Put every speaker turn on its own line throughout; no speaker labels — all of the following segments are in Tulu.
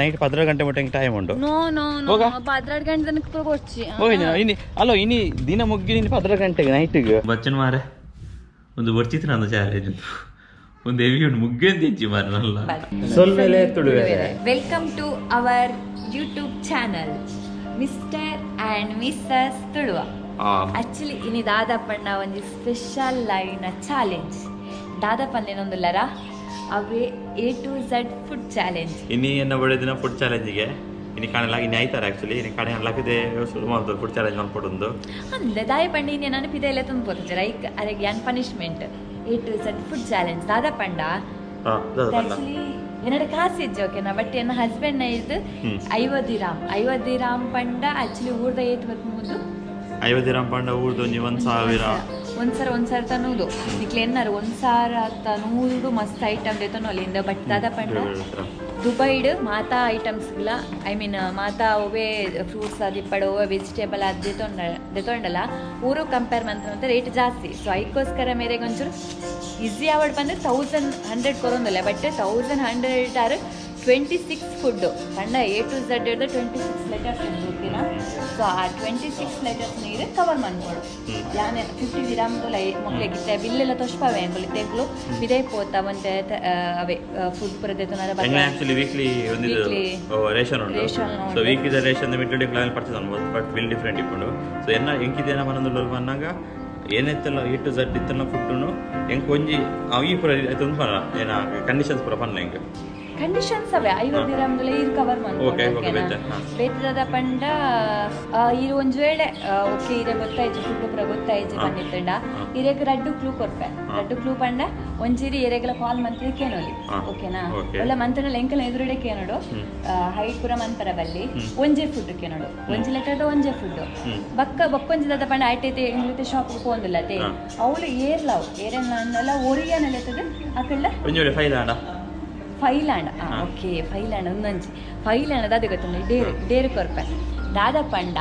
ನೈಟ್ 12 ಗಂಟೆ ಮುಟ್ಟ ಟೈಮ್ ಉಂಡು.
No no no.
ಹೋಗ.
12 ಗಂಟೆ ತನಕ ಪೂರ ಕೊರ್ಚಿ.
ಹೋಗಿ ಇನಿ ಅಲ್ಲೋ ಇನಿ ದಿನ ಮುಗ್ಗಿ ನೀನು 12 ಗಂಟೆಗೆ ನೈಟ್ಗೆ
ಬಚ್ಚನ್ ಮಾರೆ ಒಂದು ಬರ್ಚಿತ್ರ ಅಂದ ಚಾಲೆಂಜ್ ಒಂದು ಹೆವಿ ಉಂಟು ಮುಗ್ಗಂತ ಹೆಚ್ಚಿ ಮಾರೆ ನಲ್ಲ.
ಸೊಲ್ಮೆಲೆ ತುಳುವೆ.
Welcome to our YouTube channel, Mister and Mrs Tuluva. Actually ಇನಿ ದಾದಪ್ಪಣ್ಣ ಒಂಜಿ ಸ್ಪೆಷಲ್ ಲೈನ ಚಾಲೆಂಜ್ ದಾದಪ್ಪನೇನೊಂದುಲ್ಲರ ಅವೇ A to Z food challenge.
ಇನಿ ಎನ್ನ ಒಳ್ಳೆ ದಿನ ಫುಡ್ ಚಾಲೆಂಜಿಗೆ ಇನಿ ಕಾಣಲ್ಲ ಇನಿ ಆಯ್ತಾರೆ. ಆಕ್ಚುಲಿ ಇನಿ ಕಾಣೆ ಲಕ್ಕದೆ ಶುರು ಮಾಡ್ತಾರೆ ಫುಡ್ ಚಾಲೆಂಜ್ ಮಾಡ್ಕೊಡೊಂದು.
ಅಂದೆ ದಾಯ ಪಂಡ ಇನಿ ನಾನು ಪಿದ ಎಲ್ಲ ತುಂಬೋತು ಲೈಕ್ ಅರೆಗೆ ಯಾನ್ punishment A to Z food challenge ದಾದಪ್ಪಂಡ. Actually ಏನಡ ಕಾಸು ಇಜ್ಜಿ, ಓಕೆನಾ? ಬಟ್ ಎನ್ನ ಹಸ್ಬೆಂಡ್ ಇದು 50 ದಿರಾಮ್, 50 ದಿರಾಮ್ ಪಂಡ ಆಕ್ಚುಲಿ ಊರ್ದ ಏತ್ ಗೊತ್ತು?
50 ದಿರಾಮ್ ಪಂಡ ಊರ್ದು ಒಂಜಿ 1000.
ಒಂದ್ಸರ ಒಂದ್ಸರ ತನೂದು ನಿಕ್ಲೆ ಎನ್ನಾರು 1100 ಮಸ್ತ್ ಐಟಮ್ ದೇತನೋ ಅಲ್ಲಿಂದ. ಬಟ್ ದಾದ ಪಂಡ ದುಬೈಡ್ ಮಾತಾ ಐಟಮ್ಸ್ಗಳ, I mean ಮಾತಾ ಒವೇ ಫ್ರೂಟ್ಸ್ ಅದಿಪ್ಪಡ ಒವೇ ವೆಜಿಟೇಬಲ್ ಅದು ದೆತೊಂಡ ದೆತೊಂಡಲ್ಲ ಊರು ಕಂಪೇರ್ ಮಂತ ರೇಟ್ ಜಾಸ್ತಿ. ಸೊ ಐಕ್ಕೋಸ್ಕರ ಮೇರೆಗೆ ಒಂಚೂರು ಈಸಿ ಅವಡ್ ಬಂದ್ರೆ 1100 ಕೊರೊಂದಿಲ್ಲ. ಬಟ್ 1100 ಆರ್ 26 ಫುಡ್ಡು ಪಂಡ ಎ ಟು ಝಡ್ ಹಿಡ್ದು 26 ಲೆಟರ್ಸ್ ಉಂಟು, ಓಕೆನಾ? ಸೊ ಆ 26 ಲೆಟರ್ಸ್ ನೀರು ಕವರ್ ಮಾಡ್ಕೊಡು. ಯಾನೆ 50 ದಿರಾಮ್ದು ಲೈ ಮೊಕ್ಲೆಗಿತ್ತೆ ಬಿಲ್ ಎಲ್ಲ ತೊಷ್ಪಾವೆ ಅಂಕುಲು ತೆಗ್ಲು ಬಿದೈ ಪೋತ ಒಂತೆ ಅವೇ ಫುಡ್ ಪೂರ ದೆತೊನರ.
ಎಂಗ್ಲ ಆಕ್ಚುಲಿ ವೀಕ್ಲಿ ಒಂದು
Weekly
ration ಉಂಟು.
Ration
so
ಉಂಟು.
Weekly ration middle plan purchase ಅನ್ಬೋದು, ಬಟ್ ಬಿಲ್ ಡಿಫ್ರೆಂಟ್ ಇಪ್ಪುಂಡು. ಸೊ ಎನ್ನ ಎಂಕಿದೇನ ಮನಂದುಳ್ಳ ಪನ್ನಾಗ ಏನೆತ್ತಲ್ಲ ಎ ಟು ಝಡ್ ಇತ್ತಲ್ಲ ಫುಡ್ಡುನು ಎಂಕ್ ಒಂಜಿ ಅವು ಈ ಪೂರ ಐತೆ ಪನ ಏನ ಕಂಡೀಷನ್ಸ್ ಪೂರ ಪನ್ನ ಎಂಕ್.
ಕಂಡೀಷನ್ಸ್ ಅವೆ, 50 ದಿರಾಮ್ದುಲ ಈರ್ ಕವರ್
Okay,
ಮಾಡ್ಕೊಂಡು.
Okay, ಬೇತೆ, ಹಾ.
ಬೇತದ ಪಂಡ ಈರ್ ಒಂಜಿ ವೇಳೆ ಓಕೆ ಇರೆ ಗೊತ್ತಾಯ್ತು ಫುಡ್ ಪೂರ ಗೊತ್ತಾಯ್ತು ಪಂಡಿತ್ತಂಡ ಇರೆಗ್ ರಡ್ಡು ಕ್ಲೂ ಕೊರ್ಪೆ. ರಡ್ಡು ಕ್ಲೂ ಪಂಡ ಒಂಜಿರಿ ಎರೆಗಲ ಕಾಲ್ ಮಂತ್ರಿ ಕೇನೋಲಿ. ಓಕೆನಾ? ಒಲ್ಲ ಮಂತನ ಎಂಕಲ ಎದುರುಡೆ ಕೇನೋಡು, ಹೈಟ್ ಪೂರ ಮನ್ಪರ ಬಲ್ಲಿ. ಒಂಜೆ ಫುಡ್ ಕೇನೋಡು, ಒಂಜಿ ಲೆಟರ್ದ ಒಂಜೆ ಫುಡ್. ಬಕ್ಕ ಬಕ್ಕೊಂಜಿ ದಾದ ಪಂಡ ಐಟೈತೆ ಎಂಗ್ಲಿತೆ ಶಾಪ್ ಪೋಂದಿಲ್ಲ ತೇ. ಅವಳು ಏರ್ಲಾವ್ ಏರೆಲ್ಲ ಅಂದಲ್ಲ ಒರಿಯನ ಲೆತ್ತದ ಅಕಳ್ಳ.
ಒಂಜಿ ವೇಳೆ ಫೈಲ್ ಆಂಡ?
ಫೈಲ್ ಆಂಡ, ಓಕೆ, ಫೈಲ್ ಆಂಡ ಒಂದೊಂಜಿ ಫೈಲ್ ಆಂಡ ದಾದ ಗೊತ್ತುಂಡು? ಡೇರು ಡೇರು ಕೊರ್ಪೆ. ದಾದ ಪಂಡ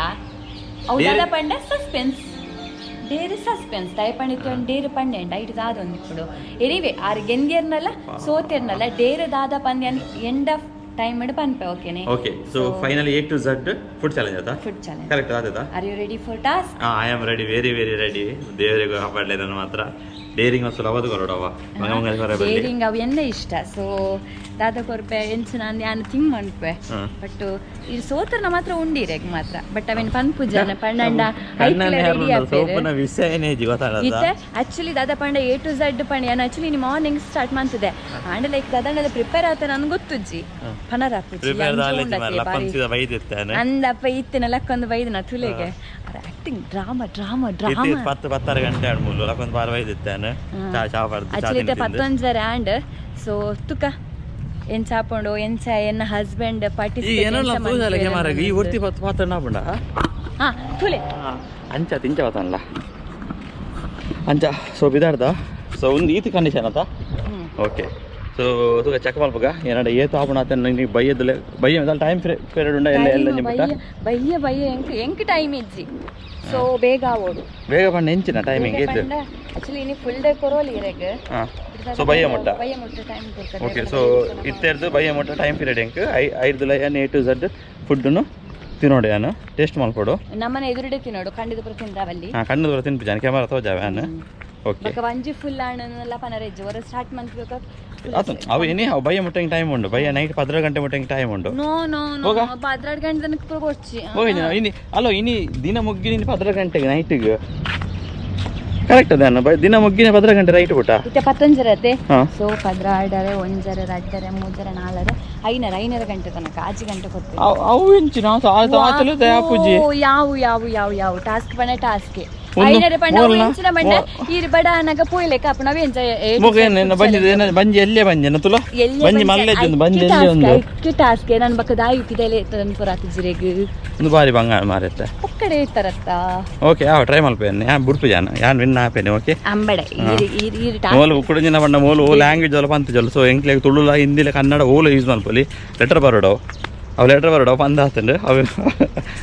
ಅವು ದಾದ ಪಂಡ ಸಸ್ಪೆನ್ಸ್, ಡೇರು ಸಸ್ಪೆನ್ಸ್. ದಾಯ ಪಂಡಿತ್ತು ಡೇರು ಪಂಡೆಂಡ ಇಟ್ಟು ದಾದ ಒಂದು ಇಪ್ಪುಡು. ಎನಿವೆ ಆರು ಗೆಂದಿಯರ್ನಲ್ಲ ಸೋತೆರ್ನಲ್ಲ ಡೇರು ದಾದ ಪಂದ್ಯ ಎಂಡ್ ಆಫ್ ಟೈಮ್ ಪನ್ಪೆ, ಓಕೆನೆ?
Okay, so finally A to Z food challenge ಆತಾ?
Food challenge.
Correct ಆದದಾ?
Are you ready for task?
I am ready, very very ready. ದೇವರಿಗೂ ಕಾಪಾಡಲಿ ನನ್ನ ಮಾತ್ರ. ಡೇರಿಂಗ್ ಸುಲಭದ ಕೊರಡವ ಮಂಗ ಮಂಗಲ ಹೊರ ಬರಲಿ.
ಡೇರಿಂಗ್ ಅವು ಎನ್ನ ಇಷ್ಟ. ಸೊ ದಾದ ಕೊರ್ಪೆ ಎಂಚು ನಾನು ಯಾನ್ ಥಿಂಕ್ ಮನ್ಪೆ. ಬಟ್ ಈ ಸೋತ್ರನ ಮಾತ್ರ ಉಂಡಿರೆ ಮಾತ್ರ. ಬಟ್ ಅವೇನು ಪನ್ಪುಜನ ಪಂಡಂಡ ರೆಡಿ.
ಸೋಪುನ ವಿಷಯನೇ ಗೊತ್ತಾಗದ.
ಇತ್ತೆ ಆಕ್ಚುಲಿ ದಾದ ಪಂಡ ಎ ಟು ಝಡ್ ಪಂಡ ಯಾನ್ ಆಕ್ಚುಲಿ ನಿಮ್ಮ ಮಾರ್ನಿಂಗ್ ಸ್ಟಾರ್ಟ್ ಮಾಡ್ತಿದ್ದೆ. ಆಂಡ ಲೈಕ್ ದಾದಂಡ ಪ್ರಿಪೇರ್ ಆತ ನನ್ಗೆ ಗೊತ್ತುಜ್ಜಿ ಪನರಾಪುಜಿ.
ಪ್ರಿಪೇರ್ ಲಪ್ಪನ್ ಬೈದಿತ್ತಾನೆ.
ಅಂದಪ್ಪ ಇತ್ತಿನ ಲಕ್ಕೊಂದು ಬೈದಿನ ತುಲೆಗೆ ಆಕ್ಟಿಂಗ್ ಡ್ರಾಮಾ ಡ್ರಾಮಾ ಡ್ರಾಮಾ.
ಪತ್ತು ಪತ್ತರ ಗಂಟೆ ಆಡ್ಮೂಲು ಲಕ್ಕೊಂದು ಬಾರ ಬೈದಿತ್ತಾನೆ. ಚಾ ಚಾ ಪಡ್ದು ಚಾ.
ಆಕ್ಚುಲಿ ಇತ್ತೆ ಪತ್ತೊಂಜರೆ ಆಂಡ್. ಸೊ ತುಕ ಎಂಚ ಆಪುಂಡು ಎಂಚ ಎನ್ನ ಹಸ್ಬೆಂಡ್.
ಈ ಏನಲ್ಲ ತೂಜಾಲ ಮಾರಾಗ ಈ ಒರ್ತಿ ಪತ್ತು ಪಾತ್ರ ನಾಪುಂಡ.
ಹಾ ತುಲೆ.
ಅಂಚ ತಿಂಚ ಬತ್ತಲ್ಲ ಅಂಚ. ಸೊ ಬಿದಾರ್ದ ಸೊ ಒಂದು ಈತಿ ಕಂಡೀಷನ್ ಆತ. ಓಕೆ, ಸೊ ತೂಕ ಚೆಕ್ ಮಲ್ಪಗ ಏನಾಡ ಏತು ಆಪುಣ ಆತ. ನಿಂಗೆ ಬೈಯದಲೆ ಬಯ್ಯ ಟೈಮ್ ಪೀರಿಯಡ್ ಉಂಡ ಎಲ್ಲ ಎಲ್ಲ ನಿಂಬಿಟ್ಟ.
ಬಯ್ಯ ಬಯ್ಯ ಎಂಕ್ ಎಂಕ್ ಟೈಮ್ ಇಜ್ಜಿ. ಸೊ ಬೇಗ ಆವೋಡು.
ಬೇಗ ಪಂಡ ಎಂಚಿನ ಟೈಮಿಂಗ್ ಏತು?
ಆಕ್ಚುಲಿ ಇನಿ ಫುಲ್ ಡೇ ಕೊರೋಲಿ ಇರೆಗ್.
ಹಾಂ, ಸೊ ಬಯ್ಯ ಮುಟ್ಟ.
ಬಯ್ಯ ಮುಟ್ಟ ಟೈಮ್ ಕೊಡ್ತಾರೆ.
ಓಕೆ, ಸೊ ಇತ್ತೆರ್ದು ಬಯ್ಯ ಮುಟ್ಟ ಟೈಮ್ ಪೀರಿಯಡ್ ಎಂಕ್ ಐದು ಲೈನ್ ಎ ಟು ಝಡ್ ಫುಡ್ಡುನು ತಿನ್ನೋಡು ಯಾನು ಟೇಸ್ಟ್ ಮಲ್ಪೊಡು.
ನಮ್ಮನೆ ಎದುರುಡೆ ತಿನ್ನೋಡು, ಖಂಡಿತ ಪೂರ ತಿಂದಾವಲ್ಲಿ.
ಹಾಂ, ಕಣ್ಣು ದೂರ ತಿನ್ಪು ಕ್ಯಾಮರಾ ತೋಜಾವೆ ಯಾನು. ಓಕೆ.
ಬೊಕ ಒಂಜಿ ಫುಲ್ ಆಣನೆಲ್ಲ ಪನರೆಜ್ಜು ಹೊರ ಸ್ಟಾರ್ಟ್ ಮನ್ಪುಕ.
ಆತು ಅವು ಎನಿ ಅವು ಬಯ್ಯ ಮುಟ್ಟಂಗೆ ಟೈಮ್ ಉಂಡು. ಬಯ್ಯ ನೈಟ್ 12 ಗಂಟೆ ಮುಟ್ಟಂಗೆ ಟೈಮ್ ಉಂಡು.
No no no.
ಹೋಗ.
12 ಗಂಟೆ ತನಕ ಪೂರ ಕೊರ್ಚಿ.
ಹೋಗಿ ಇನಿ ಅಲ್ಲೋ ಇನಿ ದಿನ ಮುಗ್ಗಿ ನೀನು 12 ಗಂಟೆಗೆ ನೈಟಿಗೆ ಕರೆಕ್ಟ್ ಅದೇ ಅನ್ನ ದಿನ ಮುಗ್ಗಿನ 12 ಗಂಟೆ ರೈಟ್ ಪುಟ್ಟ.
ಇತ್ತೆ ಪತ್ತೊಂಜರತೆ.
ಹಾ.
ಸೊ ಪದ್ರಾಡರೆ ಒಂಜರೆ ರಡ್ಡರೆ ಮೂಜರೆ ನಾಲರೆ ಐನರ ಐನರ ಗಂಟೆ ತನಕ 5 ಗಂಟೆ ಕೊಡ್ತೀವಿ.
ಅವು ಇಂಚು ನಾವು ಆತಲು ದಯಾಪೂಜಿ.
ಓ, ಯಾವ ಯಾವ ಯಾವ ಯಾವ ಟಾಸ್ಕ್ ಪಂಡ ಟಾಸ್ಕ್.
ಒಂದು
ಐನರ ಪಂಡ
ಮೂರ್ನ?
ಇಂಚಿನ ಪಂಡ ಈರ್ ಬಡ ಅನಗ ಪೋಯ್ಲೆಕ ಅಪ್ಪಣ ಅವು ಎಂಜಾಯ್.
ಮೊಗ ಏನು ಬಂಜಿ ಏನ ಬಂಜಿ ಎಲ್ಲೇ ಬಂಜಿ ತುಲ ಬಂಜಿ ಮಲ್ಲೆಜ್ಜಿ ಒಂದು ಬಂಜಿ ಎಲ್ಲೇ ಒಂದು.
ಟಾಸ್ಕ್ ನನ್ನ ಬಕ್ಕ ದಾಯಿ ಪಿದಲೆ ತನ್ ಜಿರೆಗ್.
ಒಂದು ಬಾರಿ ಬಂಗಾರ ಮಾರತ್ತೆ.
ಒಕ್ಕಡೆ ಇರ್ತಾರತ್ತ.
ಓಕೆ, ಯಾವ ಟ್ರೈ ಮಲ್ಪೇನೆ ಯಾನ್ ಬುಡ್ಪು ಜಾನ ಯಾನ್ ವಿನ್ ಆಪೇನೆ, ಓಕೆ.
ಅಂಬಡೆ ಈರ್ ಈರ್ ಈರ್ ಟಾಸ್ಕ್.
ಮೋಲು ಕುಡಂಜಿನ ಬಣ್ಣ ಮೋಲು ಓ ಲ್ಯಾಂಗ್ವೇಜ್ ಒಲ್ಲ ಪಂತ ಜೊಲ್ಲ. ಸೊ ಎಂಕ್ಲೆಗ್ ತುಳುಲ ಹಿಂದಿಲ ಕನ್ನಡ ಓಲು ಯೂಸ್ ಮಲ್ಪೊಲಿ. ಲೆಟರ್ ಬರೋಡವು ಅವು ಲೆಟರ್ ಬರೋಡವು ಪಂದ ಆತಂಡು ಅವು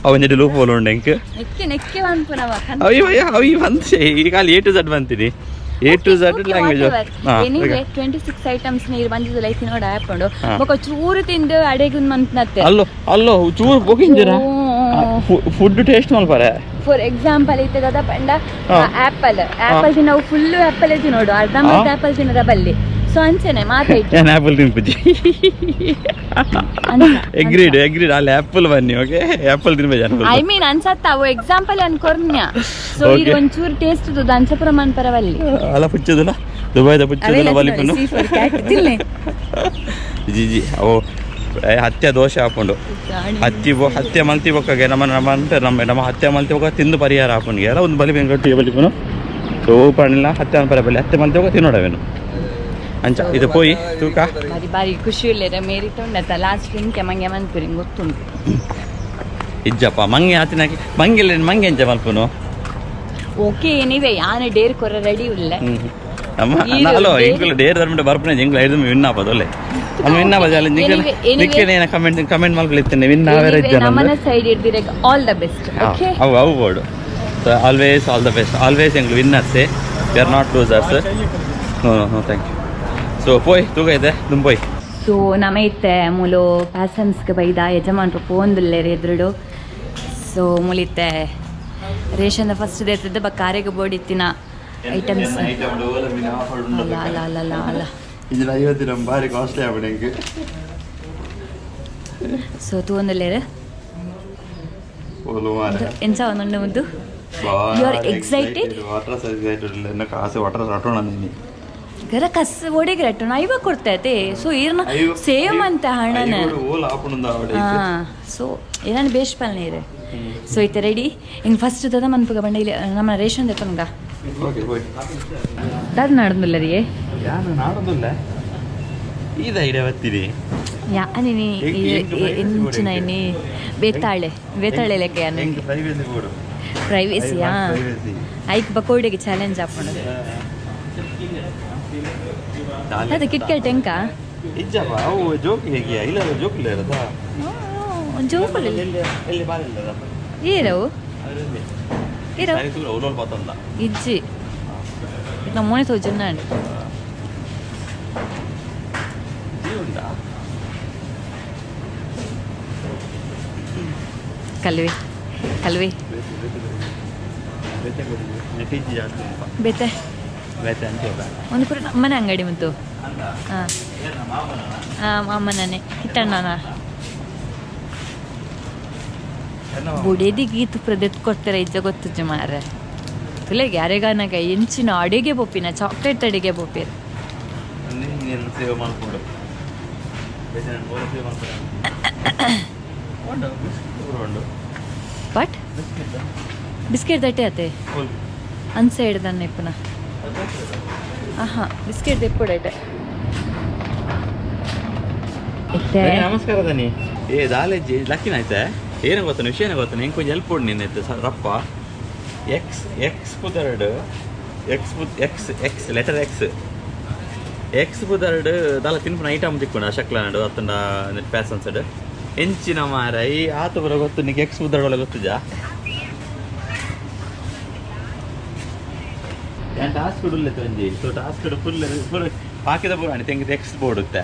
ಅವು ಒಂಜಿ ಲೂಪ್ ಓಲು ಉಂಡು ಎಂಕ್.
ನೆಕ್ಕೆ ನೆಕ್ಕೆ ಅನ್ಪುನವ.
ಅವು ಅವು ಬಂತ ಈ ಕಾಲಿ ಎ ಟು Z ಬಂತೀನಿ. A to Z language.
Anyway 26 items ನೀರು ಬಂದಿದ್ದು ಲೈಫ್ ನೋಡ ಆಪುಂಡು ಬೊಕ ಚೂರು ತಿಂದು ಅಡೆಗೆ ಮಂತ್ನತ್ತೆ.
ಅಲ್ಲೋ ಅಲ್ಲೋ, ಚೂರು ಬೋಕಿಂಜಿರ ಫುಡ್ ಟೇಸ್ಟ್ ಮಲ್ಪರೆ.
ಫಾರ್ ಎಕ್ಸಾಂಪಲ್, ಇತ್ತೆ ದಾದ ಪಂಡ ಆಪಲ್, ಆಪಲ್ ತಿನ್ನವು ಫುಲ್ ಆಪಲ್ ತಿನ್ನೋಡು, ಅರ್ಧ ಮರ್ಧ ಆಪಲ್ ತಿನ್ನದ ಬಲ್ಲಿ. ಸೊ ಅಂಚೆನೆ ಮಾತಾಯ್ತು.
ಏನ್ ಆಪಲ್ ತಿನ್ಪುಜಿ. Agreed, agreed. ಅಲ್ಲಿ ಆಪಲ್ ಬನ್ನಿ. ಓಕೆ, ಆಪಲ್ ತಿನ್ಬೇಕು.
I mean ಅನ್ಸತ್ತ, ಅವು ಎಕ್ಸಾಂಪಲ್ ಅನ್ಕೊರ್ನ್ಯ. ಸೊ ಇದು ಒಂಚೂರು ಟೇಸ್ಟ್ ಅಂಚ ಪ್ರಮಾಣ ಪರವಲ್ಲಿ.
ಅಲ್ಲ, ಪುಚ್ಚದಲ್ಲ, ದುಬೈದ ಪುಚ್ಚದಲ್ಲ ಬಲಿಪುನು. ಜಿ ಜಿ, ಅವು ಹತ್ಯೆ ದೋಷ ಹಾಕೊಂಡು ಹತ್ತಿ ಹತ್ಯೆ ಮಲ್ತಿ ಬೊಕ್ಕಗೆ ನಮ್ಮ ನಮ್ಮ ಅಂತ ನಮ್ಮ ನಮ್ಮ ಹತ್ಯೆ ಮಲ್ತಿ ಬೊಕ್ಕ ತಿಂದು ಪರಿಹಾರ ಹಾಕೊಂಡಿಗೆ ಅಲ್ಲ. ಒಂದು ಬಲಿ ಬೆಂಕಟ್ಟಿ ಬಲಿಪುನು. ಸೊ ಪಣಿಲ್ಲ, ಹತ್ಯೆ ಪರ ಬಲಿ ಹತ್ಯೆ ಮಲ್ತಿ ಬೊಕ್ಕ ತಿನ್ನೋಡವೇನು ಅಂಚ ಇದು ಪೋಯಿ ತೂಕ.
ಬಾರಿ ಬಾರಿ ಖುಷಿ ಉಲ್ಲೇರ ಮೇರಿ ತೊಂಡತ ಲಾಸ್ಟ್ ಇಂಕೆ ಮಂಗೆ ಮನ್ಪುರಿ ಗೊತ್ತುಂಟು.
ಇಜ್ಜಪ್ಪ, ಮಂಗೆ ಆತಿನಾಕಿ ಮಂಗೆಲ್ಲ ಮಂಗೆ ಎಂಚ ಮಲ್ಪುನು?
ಓಕೆ, ಎನಿವೆ ಯಾನ ಡೇರ್ ಕೊರ ರೆಡಿ ಉಲ್ಲೆ.
ನಮ್ಮ ಅಲ್ಲೋ ಎಂಕುಲು ಡೇರ್ ಧರ್ಮಟ ಬರ್ಪುನೆ. ಎಂಕುಲು ಐದು ವಿನ್ ಆಪದೊಲ್ಲೆ ಅಮ್ಮ ವಿನ್ ಆಪದ ಅಲ್ಲ. ನಿಕ್ಕೇನೆ ಏನ ಕಮೆಂಟ್ ಕಮೆಂಟ್ ಮಲ್ಪಲಿತ್ತೇನೆ ವಿನ್ ಆವೆರ ಇಜ್ಜ.
ನಮ್ಮನ ಸೈಡ್ ಇರ್ದಿರೆ ಆಲ್ the best, okay?
ಅವು ಅವು board. So always all the best, always. ಎಂಕ್ಲು winners, we are not losers. No, no, no, thank you. So ಪೋಯ್ ತೂಕ ಇದೆ ದುಂಪೋಯ್.
ಸೊ ನಮ ಇತ್ತೆ ಮೂಲು ಪ್ಯಾಸನ್ಸ್ಗೆ ಬೈದ, ಯಜಮಾನ್ರು ಪೋಂದುಲ್ಲೇರು ಎದುರುಡು. ಸೊ ಮುಲಿತ್ತೆ ರೇಷನ್ ಫಸ್ಟ್ ದೇತದ ಬ ಕಾರಿಗೆ ಬೋಡಿತ್ತಿನ ಐಟಮ್ಸ್. ಅಲ್ಲ ಅಲ್ಲ ಅಲ್ಲ ಅಲ್ಲ ಅಲ್ಲ.
ಇದು 50 ನಮ್ಮ ಭಾರಿ ಕಾಸ್ಟ್ಲಿ ಆಗ್ಬಿಡಿ ಎಂಕ್.
ಸೊ ತೂಂದುಲ್ಲೇರು ಎಂಚ ಒಂದುಂಡು ಮುದ್ದು? You are excited?
Water excited ಇಲ್ಲ, ಕಾಸು ವಾಟರ್ ರಟೋಣ ನೀನು.
ಗರ ಕಸ್ ಓಡಿಗೆ ರಟ್ಟೋಣ ಐವ ಕೊಡ್ತೈತೆ. ಸೊ ಈರ್ನ ಸೇಮ್ ಅಂತ ಹಣನ.
ಓಲ್ ಆಪುಂಡು.
ಸೊ ಏನಾನು ಬೇಷ್ ಪಲ್ನೆ ಇರೆ. ಸೊ ಇತ್ತೆ ರೆಡಿ ಹಿಂಗೆ ಫಸ್ಟ್ ದದ ಮನ್ಪುಗ ಬಂಡ ಇಲ್ಲಿ ನಮ್ಮ ರೇಷನ್ ದೆತ್ತೊನ್ಗ.
ಓಕೆ, ಹೋಯ್.
ದಾದ ನಾಡೊಂದುಲ್ಲ ರೀ?
ಯಾನು ನಾಡೊಂದುಲ್ಲ, ಈದ ಐಡಿಯಾ ಬತ್ತೀರಿ.
ಯಾ ನೀನಿ ಎಂಚಿನ ಇನ್ನಿ ಬೇತಾಳೆ ಬೇತಾಳೆ ಲೆಕ್ಕ ಯಾನು.
ಎಂಕ್ ಪ್ರೈವೇಸಿ ಬೋಡು.
ಪ್ರೈವೇಸಿಯಾ? ಐಕ್ ಬಕೋಡಿಗೆ ಚಾಲೆಂಜ್ ಹಾಕೊಂಡು ಅದು ಕಿಟ್ಕ್ಯಾಟ್ ಎಂಕ?
ಇಜ್ಜಪ್ಪ, ಅವು ಜೋಕ್ ಹೇಗೆ ಇಲ್ಲ, ಜೋಕ್ ಇಲ್ಲ ಇರತ್ತಾ?
ಜೋಕುಲು.
ಎಲ್ಲಿ ಎಲ್ಲಿ ಬಾರಿಲ್ಲ.
ಏರವು ಏರವು?
ಓಲೋಲ್ ಬಾತಂದ.
ಇಜ್ಜಿ, ನಮ್ಮನೆ ತೋಜನ್ನ.
ಉಂಟಾ?
ಕಲ್ವೆ ಕಲ್ವೆ. ಬೇತೆ.
ಬೇತೆ ಅಂತ.
ಒಂದು ಪೂರ ನಮ್ಮನೆ ಅಂಗಡಿ ಮತ್ತು ಹಾಂ ಹಾಂ, ಮಾಮನೇ ಕಿಟ್ಟಣ್ಣನ ಬುಡೇದಿ ಗೀತು ಪ್ರದೆತ್ ಕೊಡ್ತಾರೆ ಇಜ್ಜ ಗೊತ್ತುಜ್ಜು ಮಾರ್ರೆ. ತುಲೆಗೆ ಯಾರಿಗಾನಾಗ ಎಂಚಿನ ಅಡಿಗೆ ಬೋಪಿನ ಚಾಕ್ಲೇಟ್ ಅಡಿಗೆ ಬೋಪಿರ್.
ಸೇವ್ ಮಾಡ್ಕೊಂಡು ಸೇವ್ ಮಾಡ್ಕೊಂಡು ಉಂಡು.
ಬಟ್ ಬಿಸ್ಕೆಟ್ ದಟ್ಟೆ ಆತೆ ಅನ್ಸೈಡ್ ದನ್ನ ಇಪ್ಪನ. ಆಹಾ, ಬಿಸ್ಕೆಟ್ ದೆಪ್ಪುಡೈತೆ ಇತ್ತೆ.
ನಮಸ್ಕಾರ ದನಿ. ಏ ದಾಲೇಜಿ ಲಕ್ಕಿನ ಆಯ್ತಾ? ಏನು ಗೊತ್ತ ವಿಷಯ ಏನು ಗೊತ್ತ? ಎಂಕ್ ಒಂಜಿ ಹೆಲ್ಪ್ ಉಂಡು ನಿನ್ನ ರಪ್ಪ. ಎಕ್ಸ್ ಎಕ್ಸ್ ಪುದರ್ಡ್ ಎಕ್ಸ್ ಪುದ್ X X letter X X ಪುದರ್ಡ್ ದಾಲ ತಿನ್ಪುನ ಐಟಮ್ ತಿಕ್ಕೊಂಡು ಶಕ್ಲನಾಡು ಅತ್ತಂಡ ಪ್ಯಾಸನ್ಸಡ್ ಎಂಚಿನ ಮಾರ ಈ ಆತ ಬರ ಗೊತ್ತು ನಿಂಗೆ? ಎಕ್ಸ್ ಪುದರ್ಡ್ ಒಳಗೆ ಗೊತ್ತುಜಾ? ಯಾನ್ ಟಾಸ್ಕ್ ಉಲ್ಲೆ ಒಂಜಿ. ಸೊ ಟಾಸ್ಕ್ ಫುಲ್ ಫುಲ್ ಪಾಕಿದ ಪೂರ ತೆಂಗಿದ ಎಕ್ಸ್ ಬೋರ್ಡ್ ಇತ್ತೆ.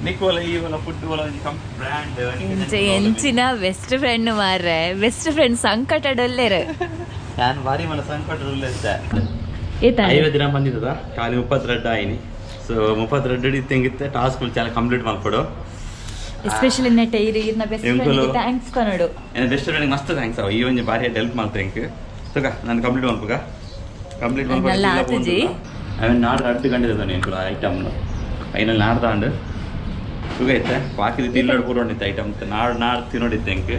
ನಿಕೋಲ ಈ ಒಲ ಫುಡ್ ಒಲ ಒಂಜಿ ಕಂಪ್ ಬ್ರ್ಯಾಂಡ್.
ಎಂಚ ಎಂಚಿನ ಬೆಸ್ಟ್ ಫ್ರೆಂಡ್ ಮಾರ್ರೆ, ಬೆಸ್ಟ್ ಫ್ರೆಂಡ್ ಸಂಕಟ ಡೊಲ್ಲೆರ್.
ನಾನು ಭಾರಿ ಮಲ ಸಂಕಟ ಉಲ್ಲೆ.
ಏತ?
50 ದಿನ ಬಂದಿದ್ದದ, ಖಾಲಿ 32 ಆಯ್ನಿ. ಸೊ 32 ಇತ್ತೆಂಗಿತ್ತೆ ಟಾಸ್ಕ್ ಚಾಲ ಕಂಪ್ಲೀಟ್ ಮಾಡ್ಕೊಡು.
ಎಸ್ಪೆಷಲಿ ನೆಟ್ ಇರು ಇರ್ನ ಬೆಸ್ಟ್ ಫ್ರೆಂಡ್ thanks ಕೊನಡು.
ಬೆಸ್ಟ್ ಫ್ರೆಂಡ್ ಮಸ್ತ್ thanks. ಅವ ಈ ಒಂಜಿ ಭಾರಿ ಹೆಲ್ಪ್ ಮಾಡ್ತೆ ಎಂಕ್. ತುಕ ನಾನು ಕಂಪ್ಲೀಟ್ ಮಲ್ಪುಗ, ಕಂಪ್ಲೀಟ್.
ನಲ್ಲ ಆತುಜಿ.
ಅವನ್ ನಾಡ್ದು ಅಡ್ಡು ಗಂಟೆ ಎಂಕುಲು ಐಟಮ್ ಐನಲ್ಲಿ ನಾಡ್ದಾಂಡ್ ತುಗ ಇತ್ತೆ ಬಾಕಿದ ತಿನ್ನೋಡು ಪೂರ ಉಂಡಿತ್ತು ಐಟಮ್ ನಾಡ್ ನಾಡ್ ತಿನ್ನೋಡಿತ್ತೆ ಎಂಕ್.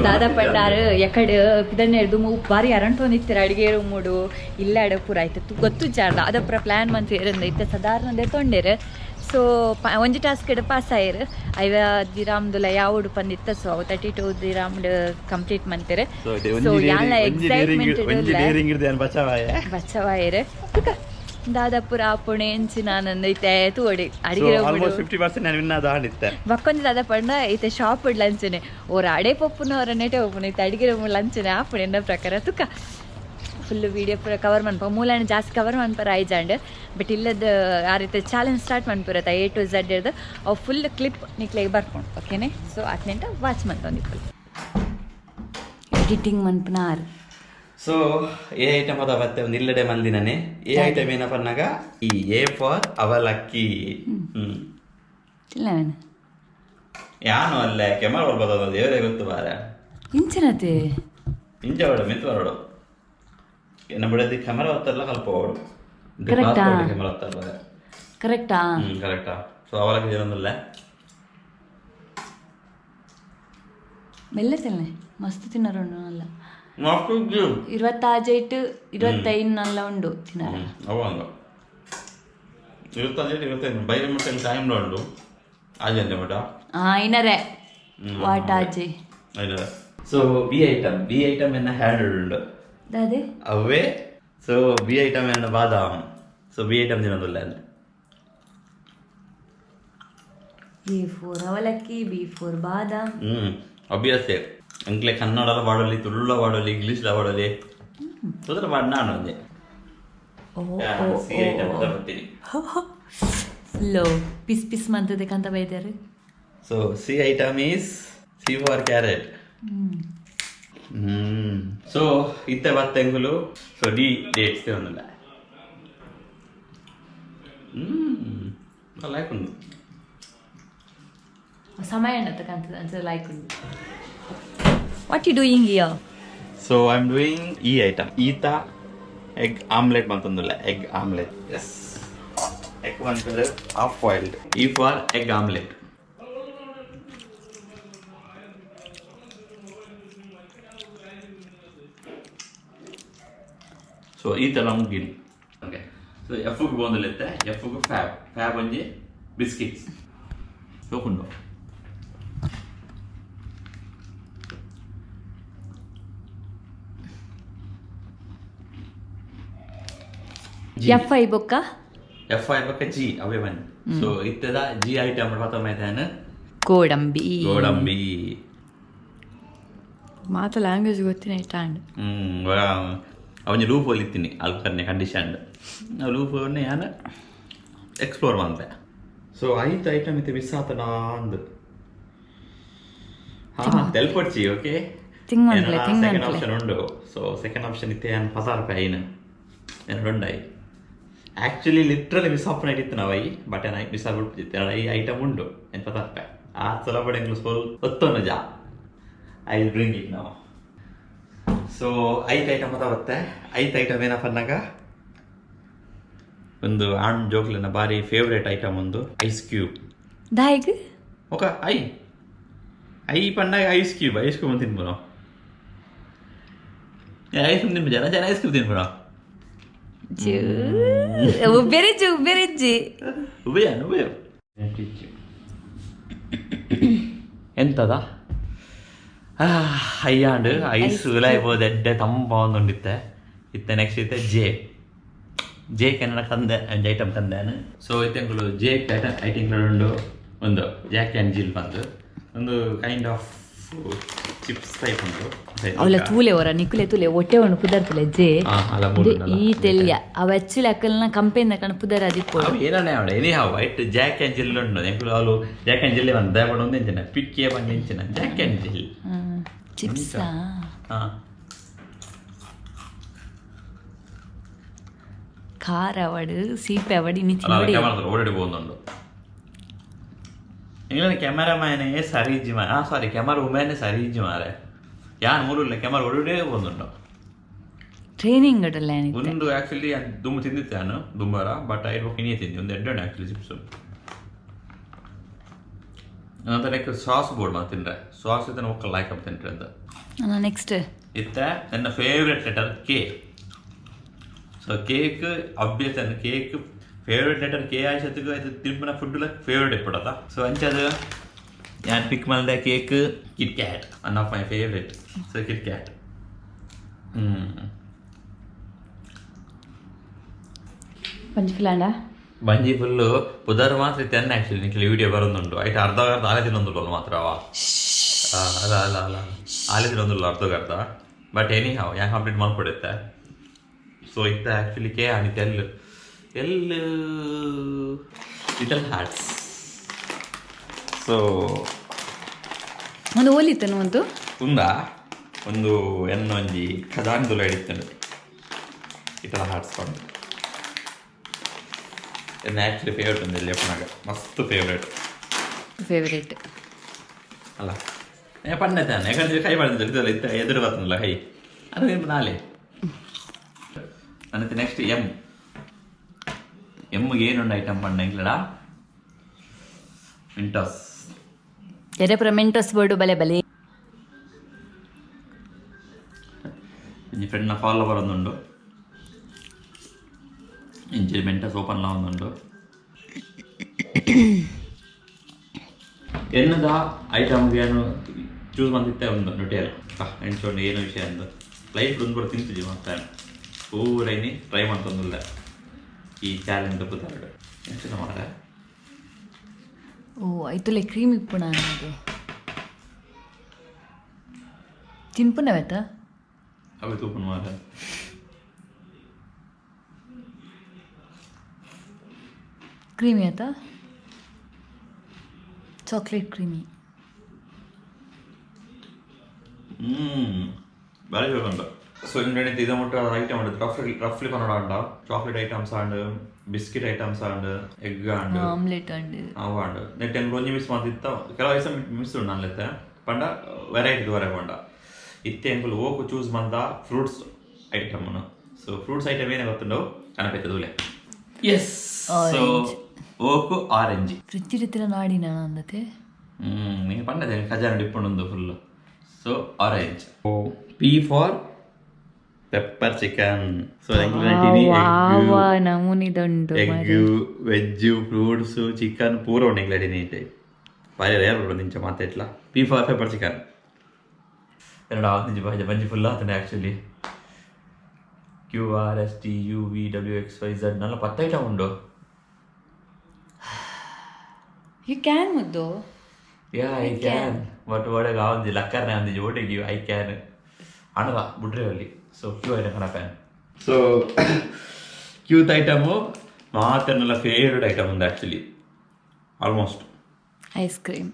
ದಾದಾ ಪಂಡಾರು ಎಕಡೆ ಪಿದಣ್ಣೆರ್ದು ಬಾರಿ ಅರಂಟೊಂದಿತ್ತರ ಅಡಿಗೆ ಮೂಡು ಇಲ್ಲ ಅಡ ಪೂರ ಆಯ್ತು ಗೊತ್ತು ಜಾರ್ದ ಅದಪುರ ಪ್ಲಾನ್ ಮಂತ್ ಇರಂದ ಇತ್ತೆ ಸಾಧಾರಣ ತೊಂಡೆರ್. ಸೊ ಒಂಜಿ ಟಾಸ್ಕ್ ಪಾಸ್ ಆಯಿರ್, ಐವ ದಿರಾಮ್ದುಲ ಯಾವಡು ಪಂದಿತ್ತ. ಸೊ ಅವು 32 ದಿರಾಮ್ಡ್ ಕಂಪ್ಲೀಟ್ ಮಂತೆರ್. ಸೊ ಯಾಲ ಎಕ್ಸೈಟ್ಮೆಂಟ್ ಬಚವಾಯೆರ್. ದಾದಪುರ ಆಪುಣೆ ಎಂಚಿನ ಆನಂದ ಇತ್ತೆ ತೂವೊಡಿ ಅಡಿಗೆ
ಆಲ್ಮೋಸ್ಟ್ 50% ನಾನು ವಿನ್ನ ದಾಂಡಿತ್ತೆ.
ಬಕ್ಕೊಂಜಿ ದಾದ ಪಂಡ ಇತ್ತೆ ಶಾಪ್ ಲಂಚನೆ ಓರ ಅಡೆ ಪೊಪ್ಪುನ ಅವರ ನೆಟೆ ಪೊಪ್ಪುನ ಇತ್ತೆ ಅಡಿಗೆ ಲಂಚನೆ ಆಪುಣೆ ಎನ್ನ ಪ್ರಕಾರ ತುಕ ಫುಲ್ ವೀಡಿಯೋ ಪೂರ ಕವರ್ ಮನ್ಪ ಮೂಲನ ಜಾಸ್ತಿ ಕವರ್ ಮನ್ಪರ ಐಜಾಂಡ್ ಬಟ್ ಇಲ್ಲದ ಆ ರೀತಿ ಚಾಲೆಂಜ್ ಸ್ಟಾರ್ಟ್ ಮನ್ಪುರತ್ತ ಎ ಟು ಝಡ್ ಹಿಡ್ದು ಅವು ಫುಲ್ ಕ್ಲಿಪ್ ನಿಕ್ಲೆಗ್ ಬರ್ಕೊಂಡು ಓಕೆನೆ. ಸೊ ಅತ್ನೆಂಟ ವಾಚ್ ಮಂತೊಂದಿಪ್ಪು ಎಡಿಟಿಂಗ್ ಮನ್ಪುನಾರ್.
ಸೊ ಎ ಐಟಮ್ ಅದ ಬತ್ತೆ ಒಂದು ಇಲ್ಲಡೆ ಮಂದಿನನೆ ಎ ಐಟಮ್ ಏನಪ್ಪ ಅನ್ನಾಗ ಈ ಎ ಫಾರ್ ಅವಲಕ್ಕಿ.
ಚಿಲ್ಲವೇನು
ಯಾನು ಅಲ್ಲೇ ಕೆಮರ ಬರ್ಬೋದು, ದೇವರೇ ಗೊತ್ತು ಬಾರೆ.
ಇಂಚಿನತೆ
ಇಂಚ ಅವಡು ಮಿತ್ ಬರೋಡು ನಮ್ಮ ಬಿಡದಿ ಕೆಮರಾ ಹೊತ್ತಲ್ಲ ಕಲ್ಪ ಅವಡು.
Correct ಆ?
ಕೆಮರಾ ಹೊತ್ತಲ್ಲ.
ಕರೆಕ್ಟಾ?
ಕರೆಕ್ಟಾ. ಸೊ ಅವಲಕ್ಕಿ ಏನೊಂದಿಲ್ಲ.
ಮೆಲ್ಲ ತಿನ್ನೆ ಮಸ್ತ್ ತಿನ್ನರುಂಡು ಅಲ್ಲ 26 ಇಟ್ಟು 25 ನಲ್ಲ ಉಂಡು ತಿನ್ನರ.
ಅವ ಒಂದು 25 25 ಬೈರೆ ಮುಟ್ಟ ಟೈಮ್ ಉಂಡು ಆಜಂತೆ ಮಟ.
ಐನರೆ what ಆಜೆ.
So B item, B item ಎನ್ನ ಹ್ಯಾಂಡ್ ಉಂಡು.
ದಾದೆ?
ಅವೇ ಸೊ ಬಿ ಐಟಮ್ ಎನ್ನ ಬಾದಾಮ್. ಸೊ ಬಿ ಐಟಮ್ ತಿನ್ನೋದಿಲ್ಲ.
ಎ ಫೋರ್ ಅವಲಕ್ಕಿ, ಬಿ ಫೋರ್ ಬಾದಾಮ್.
ಅಬ್ವಿಯಸ್ಲಿ ಅಂಕ್ಲೆ ಕನ್ನಡಲ ಬಾಡಲಿ, ತುಳುಲ ಬಾಡಲಿ, ಇಂಗ್ಲೀಷ್ಲ ಬಾಡಲಿ, ಸುದ್ರ ಬಾಡ್ ನಾನು ಒಂದೆ ಸಿ ಐಟಮ್ ಬರ್ತೀನಿ.
ಫುಲ್ಲು ಪಿಸ್ ಪಿಸ್ ಮಂತದೆ ಕಂತ ಬೈದಾರೆ.
So C item is C for carrot. So ಇತ್ತೆ ಬತ್ತೆಂಗುಲು ಸೊ ಡಿ ಡೇಟ್ಸ್ ಒಂದಿಲ್ಲ ಲೈಕ್ ಉಂಡು.
ಸಮಯ ಅನ್ನತ್ತ ಕಂತ ಲೈಕ್ ಉಂಡು. What you doing here?
So I am doing E item, ಈತ ಎಗ್ ಆಮ್ಲೆಟ್ ಮಂತೊಂದುಲ್ಲ. ಎಗ್ ಆಮ್ಲೆಟ್, ಎಸ್, ಎಗ್ ಪನ್ಪೆರ್ half boiled. E for egg omelette. So ಈತೆಲ್ಲ ಮುಗಿಲಿ. ಓಕೆ, ಸೊ ಎಫ್ಗೆ ಬೋಂದುಲಿತ್ತೆ. ಎಫ್ಗೆ ಫ್ಯಾಬ್, ಫ್ಯಾಬ್ ಒಂಜಿ ಬಿಸ್ಕಿಟ್ಸ್ ತೋಕುಂಡು.
ಎಫ್ I ಬೊಕ್ಕ?
ಎಫ್ I ಬೊಕ್ಕ ಜಿ ಅವೇ ಬನ್ನಿ. ಸೊ ಇತ್ತದ ಜಿ ಐಟಮ್ ಪತ್ತೊಂಬೈತಾನ.
ಗೋಡಂಬಿ.
ಗೋಡಂಬಿ.
ಮಾತ ಲ್ಯಾಂಗ್ವೇಜ್ ಗೊತ್ತಿನ ಇಟ್ಟಾಂಡ್.
ಅವನ ಲೂಪ್ ಹೋಲಿತ್ತೀನಿ ಅಲ್ಕರ್ನೆ ಕಂಡೀಷನ್ ಲೂಪ್ ಯಾನ ಎಕ್ಸ್ಪ್ಲೋರ್ ಮಂತೆ. ಸೊ ಐದು ಐಟಮ್ ಇತ್ತೆ ಮಿಸ್ ಆತನ ಅಂದು ಹಾ ತೆಲ್ಪೊಡ್ಚಿ ಓಕೆ.
ತಿಂಗ್ ಮನ್ಪುಲೆ, ತಿಂಗ್
ಸೆಕೆಂಡ್
ಮನ್ಪುಲೆ.
ಆಪ್ಷನ್ ಉಂಡು. ಸೊ ಸೆಕೆಂಡ್ ಆಪ್ಷನ್ ಇತ್ತೆ ಯಾನ್ ಹೊಸ ರೂಪಾಯಿ ಐನು ಏನು ಉಂಡೈ. ಆಕ್ಚುಲಿ ಲಿಟ್ರಲಿ ಮಿಸ್ ಆಪನ್ ಇತ್ತು ನಾವು I but ಏನ ಮಿಸ್ ಆಗ್ಬಿಡ್ತಿತ್ತು. ಈ ಐಟಮ್ ಉಂಡು ಏನು ಪತ್ತ ರೂಪಾಯಿ ಆ ಸಲ ಬಡ ಇಂಗ್ಲೀಷ್ ಒತ್ತೊಂದು ಜಾ I will bring it ನಾವು. ಸೊ ಐದು ಐಟಮ್ ಅದ ಬತ್ತೆ. ಐದು ಐಟಮ್ ಏನಪ್ಪ ಅನ್ನಾಗ ಒಂದು ಆಣ್ ಜೋಕ್ಲಿನ ಬಾರಿ ಫೇವ್ರೇಟ್ ಐಟಮ್ ಒಂದು ಐಸ್ ಕ್ಯೂಬ್.
ದಾಯಿಗ್?
ಓಕೆ, I I ಪಂಡಾಗ ಐಸ್ ಕ್ಯೂಬ್, ಐಸ್ ಕ್ಯೂಬ್ ಅಂತ ತಿನ್ಬೋದು. ಐಸ್ ಕ್ಯೂಬ್ ತಿನ್ಬೋದು ಜನ ಜನ ಐಸ್ ಕ್ಯೂಬ್ ತಿನ್ಬೋದು.
ಉಬ್ಬೆರಿಜ್ಜಿ ಉಬ್ಬೆರಿಜ್ಜಿ.
ಉಭಯ ಉಭಯ ಎಂತದ ಅಯ್ಯಾಂಡ್ ಐಸ್ ಉಲಾಯ್ಬೋದು ಎಡ್ಡೆ ತಂಪ ಒಂದುಂಡಿತ್ತೆ ಇತ್ತೆ. ನೆಕ್ಸ್ಟ್ ಇತ್ತೆ ಜೆ, ಜೆ ಕನ್ನಡ ಕಂದೆ ಒಂಜಿ ಐಟಮ್ ಕಂದೇನು. ಸೊ ಇತ್ತೆ ಅಂಕುಲು ಜೆ ಐಟಮ್ ಐಟಮ್ ಉಂಡು. ಒಂದು ಜಾಕ್ ಆ್ಯಂಡ್ ಜಿಲ್ ಬಂದು ಒಂದು ಕೈಂಡ್ ಆಫ್ ಚಿಪ್ಸ್ ಟೈಪ್ ಉಂಟು.
ಅವಲ ತೂಲೆ ಅವರ ನಿಕುಲೆ ತೂಲೆ ಒಟ್ಟೆ ಒಂದು ಪುದರ್ ತುಲೆ ಜೆ.
ಅಲ್ಲ ಮೂರು.
ಈ ತೆಲ್ಯ ಅವ ಆಕ್ಚುಲಿ ಅಕ್ಕಲ್ನ ಕಂಪೆನಿ ಕಣ ಪುದರ್ ಅದಿಪ್ಪೋಡು.
ಅವು ಏನನೇ ಅವಳೆ ಎನಿ ಹಾವ್ ಐಟ್ ಜಾಕ್ ಆ್ಯಂಡ್ ಜಿಲ್ ಉಂಡು. ಎಂಕುಲು ಅವಳು ಜಾಕ್ ಆ್ಯಂಡ್ ಜಿಲ್ಲೆ ಬಂದು ದಯಪಡ ಒಂದು ಎಂಚಿನ ಪಿಕ್ಕಿಯ ಬಂದು ಎಂಚಿನ ಜಾಕ್ ಆ್ಯಂಡ್ ಜಿಲ್.
ಚಿಪ್ಸ್.
ಹಾಂ.
ಖಾರ ಅವಡು ಸೀಪೆ ಅವಡು ಇನಿ
ಅಲ್ಲ
ತಿನ್ನೋಡಿ.
ಕ್ಯಾಮರಾ ಓಡಾಡಿ പോകുന്നുണ്ട്. ನಿಂಗಳ ಕ್ಯಾಮರಾಮ್ಯಾನೇ ಸರಿ ಮಾ ಆ ಸಾರಿ ಕ್ಯಾಮರಾ ವುಮ್ಯಾನೇ ಸರಿ ಮಾರೆ ಯಾನ್ ಮೂರುಲ್ಲ ಕ್ಯಾಮರಾ ಓಡಾಡೇ പോകുന്നുണ്ടോ.
ಟ್ರೈನಿಂಗ್ ಉಡಲ್ಲ ಏನಿತ್ತೆ.
ಒಂದು ಆಕ್ಚುಲಿ ದುಮ್ಮು ತಿಂದಿತ್ತೆ ನಾನು ದುಂಬಾರ ಬಟ್ ಐದು ಬೊಕ್ಕ ಇನಿಯೇ ತಿಂದಿ ಒಂದು ಎಡ್ಡೆ ಆಕ್ಚುಲಿ ಚಿಪ್ಸ್. ನಂತರ ಲೈಕ್ ಸಾಸ್ ಬೋರ್ಡ್ ಮಾತು ತಿಂದ್ರೆ ಸಾಸ್ ಇದನ್ನು ಒಕ್ಕ ಲೈಕ್ ಅಪ್ ತಿಂಟ್ರೆ ಅಂತ.
ನೆಕ್ಸ್ಟ್.
ಇತ್ತ ನನ್ನ favourite letter K. So cake obvious ಅನ್ನ ಕೇಕ್ ಫೇವ್ರೆಟ್ ಲೆಟರ್ ಕೆ ಆಯ್ಸತ್ತಿಗೆ ಇದು ತಿಂಪನ ಫುಡ್ ಫೇವ್ರೆಟ್ ಇಪ್ಪಡತ್ತ. ಸೊ ಅಂಚದು ಯಾನ್ ಪಿಕ್ ಮಲ್ದೆ cake Kit Kat, one of my favourite. So Kit Kat.
ಬಂಜಿ ಫುಲ್ ಆಂಡ
ಬಂಜಿ ಫುಲ್ಲು ಪುದರ್ ಮಾತ್ರ ಇತ್ತೆ ಆಕ್ಚುಲಿ ನಿಕ್ಲೆ ವಿಡಿಯೋ ಬರೋದುಂಟು ಐಟ್ ಅರ್ಧ ಅರ್ಧ ಆಲೆ ತಿನ್ನೊಂದುಲ್ಲ ಮಾತ್ರ ಅವ. ಅಲ್ಲ ಅಲ್ಲ ಅಲ್ಲ, ಆಲೆ ತಿನ್ನೊಂದುಲ್ಲ ಅರ್ಧಗರ್ಧ. ಬಟ್ ಎನಿ ಹಾವ್ ಯಾನ್ ಕಂಪ್ಲೀಟ್ ಮಾಡ್ಕೊಡುತ್ತೆ. ಸೊ ಇತ್ತ ಆಕ್ಚುಲಿ ಕೆ ಆಣಿತೆ L L little hearts. So
ಒಂದು ಓಲಿತ್ತನು ಒಂದು
ಉಂದ ಒಂದು ಎನ್ನೊಂಜಿ ಖಜಾನ್ದುಲ ಹಿಡಿತೇನೆ ಇತರ ಹಾರ್ಟ್ಸ್ ಕೊಂಡು. ಎನ್ನ ಆ್ಯಕ್ಚುಲಿ ಫೇವ್ರೇಟ್ ಒಂದು ಇಲ್ಲಿ ಎಪ್ಪನಾಗ ಮಸ್ತ್ ಫೇವ್ರೇಟ್.
ಫೇವ್ರೇಟ್.
ಅಲ್ಲ ಏ ಪಣ್ಣೆ ತಾನೆ, ಯಾಕಂದ್ರೆ ಕೈ ಮಾಡಿದ್ರೆ ಇದೆಲ್ಲ ಇತ್ತ ಎದುರು ಬರ್ತದಲ್ಲ ಕೈ, ಅದು ನಿಮ್ಮ ನಾಳೆ. ನನ್ನ ನೆಕ್ಸ್ಟ್ ಎಮ್. ಎಮ್ಗೆ ಏನೊಂದು ಐಟಮ್ ಪಣ್ಣ ಇಂಗ್ಲಡ ಮಿಂಟೋಸ್.
ಎರೆಪುರ ಮೆಂಟೋಸ್ ಬೋರ್ಡು ಬಲೆ ಬಲೆ.
ಇಂಜಿ ಫ್ರೆಂಡ್ನ ಫಾಲೋವರ್ ಒಂದುಂಡು, ಇಂಚಿ ಮೆಂಟಸ್ ಓಪನ್ ಲಾ ಒಂದುಂಡು. ಎನ್ನದ ಐಟಮ್ಗೆ ಏನು ಚೂಸ್ ಮಂತಿತ್ತೆ ಒಂದು ನುಟೇಲ್ ಎಂಚೋಂಡು ಏನು ವಿಷಯ ಅಂದು ಲೈಫ್ ಒಂದು ಕೂಡ ತಿಂತಿದ್ವಿ ಮತ್ತೆ ಪೂರೈನಿ ಟ್ರೈ ಮಾಡ್ತಂದಿಲ್ಲ ಈ ಚಾಲೆಂಜ್ ತಪ್ಪುತ್ತಾರೆ ಎಂಚಿನ ಮಾರ.
ಓ ಐತುಲೆ ಕ್ರೀಮ್ ಇಪ್ಪುಣ ಅನ್ನೋದು ತಿನ್ಪುನವೇತ.
ಅవి ತೂಪುನ ಮಾರ.
ಕ್ರೀಮಿ ಆತ, ಚಾಕ್ಲೇಟ್ ಕ್ರೀಮಿ.
ಭಾರಿ ಉಂಟು. ಸೊ ಇಂಗ್ರೀಡಿಯಂಟ್ ಇದು ಮುಟ್ಟ ಐಟಮ್ ಉಂಟು ರಫ್ಲಿ ರಫ್ಲಿ ಪನ್ನಡ ಉಂಡ chocolate items and biscuit items and egg and
omelette and
ಅವು ಅಂಡ್ ನೆಟ್ ಎಂಕ್ ಒಂಜಿ ಮಿಸ್ ಮಂತಿತ್ತ, ಕೆಲವು ಐಟಮ್ ಮಿಸ್ ಉಂಡು ನನ್ಲೆತ್ತೆ ಪಂಡ ವೆರೈಟಿ ದೂರ ಪಂಡ ಇತ್ತೆ ಎಂಕುಲು ಓಕು ಚೂಸ್ ಮಂತ ಫ್ರೂಟ್ಸ್ ಐಟಮ್. ಸೊ ಫ್ರೂಟ್ಸ್ ಐಟಮ್ ಏನೇ ಗೊತ್ತುಂಡು ಕನಪೈತೆ ದೂಲೆ. ಎಸ್, ಸೊ ಓಕು ಆರೆಂಜ್.
ಫ್ರಿಜ್ ಇಡ್ತಿರ ನಾಡಿನ ಅಂದತೆ.
ನೀನು ಪಂಡದೆ ಖಜಾನೆ ಡಿಪ್ಪುಂಡು full. So orange. P for pepper chicken. So
ನಮೂನಿದುಂಡು
egg veg fruits chicken ಪೂರ ಉಂಡು ಎಂಗ್ಲಡಿನಿ ಇತ್ತೆ ಬಾರಿ ರೇರ್ ಉಂಡು ಇಂಚ ಮಾತೆಟ್ಲ. ಪಿ ಫಾರ್ ಪೆಪ್ಪರ್ ಚಿಕನ್ ಎರಡು ಆವತ್ತಿಂಚಿ ಬಾಜಿ ಬಂಜಿ full ಆತಂಡೆ actually. Q R S T U V W X Y Z ನಲ್ಲ 10 ಐಟಮ್ ಉಂಡು.
You can ಮುದ್ದು.
ಯಾ I can, but ಓಡೆಗೆ ಆವಂಜಿ ಲಕ್ಕರ್ನೆ ಅಂದಿಜಿ ಓಡೆಗೆ I can ಅಣದ ಬುಡ್ರೆ ಅಲ್ಲಿ. ಸೊ ಕ್ಯೂ ಐಟಮ್ ಕಣಪ್ಪ. ಸೊ ಕ್ಯೂತ್ ಐಟಮು ಮಾತೆನ್ನೆಲ್ಲ ಫೇವ್ರೇಟ್ ಐಟಮ್ ಉಂದು actually almost.
Ice cream,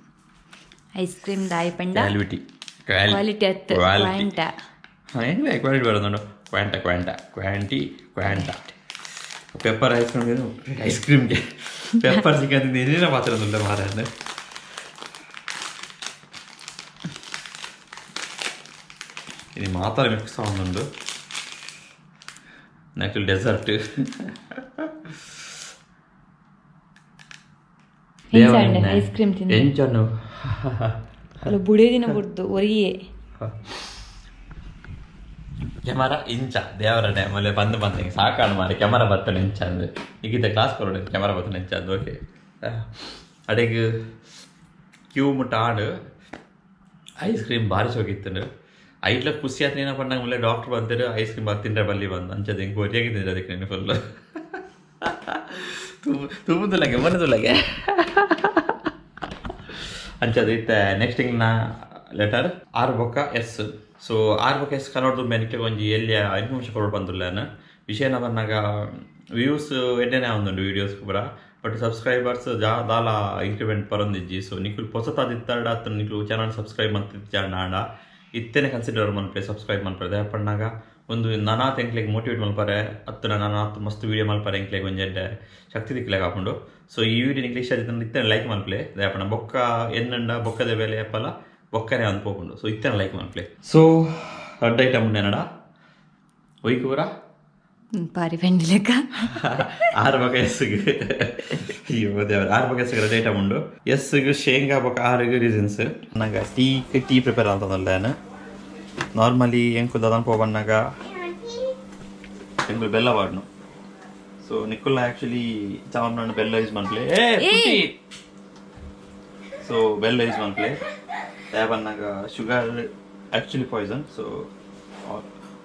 ice cream ದಾಯಿ ಪಂಡ
ಕ್ವಾಲಿಟಿ.
ಕ್ವಾಲಿಟಿ ಅತ್ತು ಕ್ವಾಂಟ.
ಹೆಂಗೆ ಕ್ವಾಲಿಟಿ ಬರೋದು? ಕ್ವಾಂಟ ಕ್ವಾಂಟ ಕ್ವಾಂಟಿ ಕ್ವಾಂಟ ಪೆಪ್ಪರ್ ಐಸ್ ಕ್ರೀಮ್ ಐಸ್ ಕ್ರೀಮ್ಗೆ ಪೆಪ್ಪರ್ ಚಿಕನ್ ಏನೇನೋ ಮಾತ್ರ ಮಾರ. ఇది మాత్రం మిక్స్ అవుతుండు నెక్స్ట్ ಡೆಸರ್ಟ್.
ಐಸ್ ಕ್ರೀಮ್ ತಿಂದು
ಎಂಚನ್ನು
ಅಲ್ಲ ಬುಡೇ ದಿನ ಬುಡ್ದು ಒರಿಯೇ.
ಕ್ಯಾಮರಾ ಇಂಚ ದೇವರನೆ ಮೊಲೆ ಬಂದು ಬಂದು ಸಾಕಾಡು ಮಾರೆ ಕ್ಯಾಮರಾ ಬರ್ತದೆ ಇಂಚ ಅಂದು ಈಗಿದ್ದ ಕ್ಲಾಸ್ ಕೊರಡು ಕ್ಯಾಮರಾ ಬರ್ತದೆ ಇಂಚ ಅಂದು. ಓಕೆ, ಅಡೆಗ್ ಕ್ಯೂ ಮುಟ್ಟ ಆಡು ಐಸ್ ಕ್ರೀಮ್ ಭಾರಿ ಶೋಕಿತ್ತು. ಐಟ್ಲ ಖುಷಿ ಆಯ್ತು ಏನಪ್ಪ ನಂಗೆ ಮೊಲೆ ಡಾಕ್ಟ್ರ್ ಬಂತಾರೆ ಐಸ್ ಕ್ರೀಮ್ ತಿಂದ್ರೆ ಬಲ್ಲಿ ಬಂದು ಅಂಚದ ಹಿಂಗೆ ಒರಿಯಾಗಿ ತಿಂದ್ರೆ ಅದಕ್ಕೆ ನೀನು ಫುಲ್ ತುಂಬುದುಲಗೆ ಮನದುಲಗೆ ಅಂಚದ ಇತ್ತೆ. ನೆಕ್ಸ್ಟ್ ಹಿಂಗ್ ಲೆಟರ್ ಆರ್ ಬೊಕ್ಕ ಎಸ್. ಸೊ ಆರ್ ಬೊಕ್ಕ ಎಸ್ ಕನ್ನಡದ ಮೆನಿಕೆ ಒಂಜಿ ಎಲ್ಲಿ ಇನ್ಫಾರ್ಮೇಷನ್ ಕೊಡೋದು ಬಂದಿಲ್ಲ ನಾನು. ವಿಷಯ ಬಂದಾಗ ವ್ಯೂಸ್ ಎಡ್ಡೆನೇ ಒಂದುಂಡು ವೀಡಿಯೋಸ್ ಪೂರ, ಬಟ್ ಸಬ್ಸ್ಕ್ರೈಬರ್ಸ್ ದಾಲ ಇಂಕ್ರಿಮೆಂಟ್ ಪರೊಂದಿಜ್ಜಿ. ಸೊ ನಿಕುಲು ಪೊಸತಾದಿತ್ತಾಡ ಅತ್ತ ನಿಕುಲು ಚಾನಲ್ ಸಬ್ಸ್ಕ್ರೈಬ್ ಮಂತಿಜ್ಜಾಂಡ ಆಂಡ ಇತ್ತೆನೆ ಕನ್ಸಿಡರ್ ಮನ್ಪೆ ಸಬ್ಸ್ಕ್ರೈಬ್ ಮನ್ಪೆ. ದಯಪಣ್ಣಾಗ ಒಂದು ನಾನಾತ್ ಎಂಕ್ಲೆಗ್ ಮೋಟಿವೇಟ್ ಮಲ್ಪರೆ ಅತ್ತ ನಾನಾತ್ ಮಸ್ತ್ ವೀಡಿಯೋ ಮಲ್ಪರೆ ಎಂಕ್ಲೆಗ್ ಒಂಜಿ ಎಡ್ಡೆ ಶಕ್ತಿ ದಿಕ್ಲೆಗ್ ಆಪುಂಡು. ಸೊ ಈ ವಿಡಿಯೋ ನಿಕ್ಲೆ ಇಷ್ಟ ಆದಿತ್ತಂಡ ಇತ್ತೆನೆ ಲೈಕ್ ಮನ್ಪಲೆ ದಯಪಣ್ಣ. ಬೊಕ್ಕ ಎನ್ನಂಡ ಬೊಕ್ಕದ ಬೇಲೆ ಅಪ್ಪಲ ಬೊಕ್ಕನೆ ಅಂದ್ ಪೋಪುಂಡು. ಸೊ ಇತ್ತೆನೆ ಲೈಕ್ ಮನ್ಪಲೆ. ಸೊ ರಡ್ಡ್ ಐಟಮ್ ಉಂಡು ಒಯ್ಕು ಪೂರ
ಪಾರಿ ಪೆಂಡಿ ಲೆಕ್ಕ.
ಆರು ಬೊಕ ಎಸ್ಗೆ ಅಯ್ಯೋ ದೇವರ ಆರು ಬೊಕ ಎಸ್ಗೆ ರಡ್ಡ್ ಐಟಮ್ ಉಂಡು. ಎಸ್ಗೆ ಶೇಂಗಾ ಬೊಕ ಆರುಗ್ ರೀಸನ್ಸ್. ನಂಗೆ ಟೀ ಟೀ ಪ್ರಿಪೇರ್ ಅಂತಂದಲ್ಲ ನಾನು ನಾರ್ಮಲಿ ಎಂಕು ದಾದನ್ ಪೋಬನ್ನಾಗ ಎಂಕುಲು ಬೆಲ್ಲ ವಾಡ್ನು. ಸೊ ನಿಕ್ಕುಲ್ಲ ಆಕ್ಚುಲಿ ಚಾವನ್ ಬೆಲ್ಲ ಯೂಸ್ ಮನ್ಪ್ಲೆ. ಸೊ ಬೆಲ್ಲ ಯೂಸ್ ಮನ್ಪ್ಲೆ ಬನ್ನಾಗ sugar actually poison. So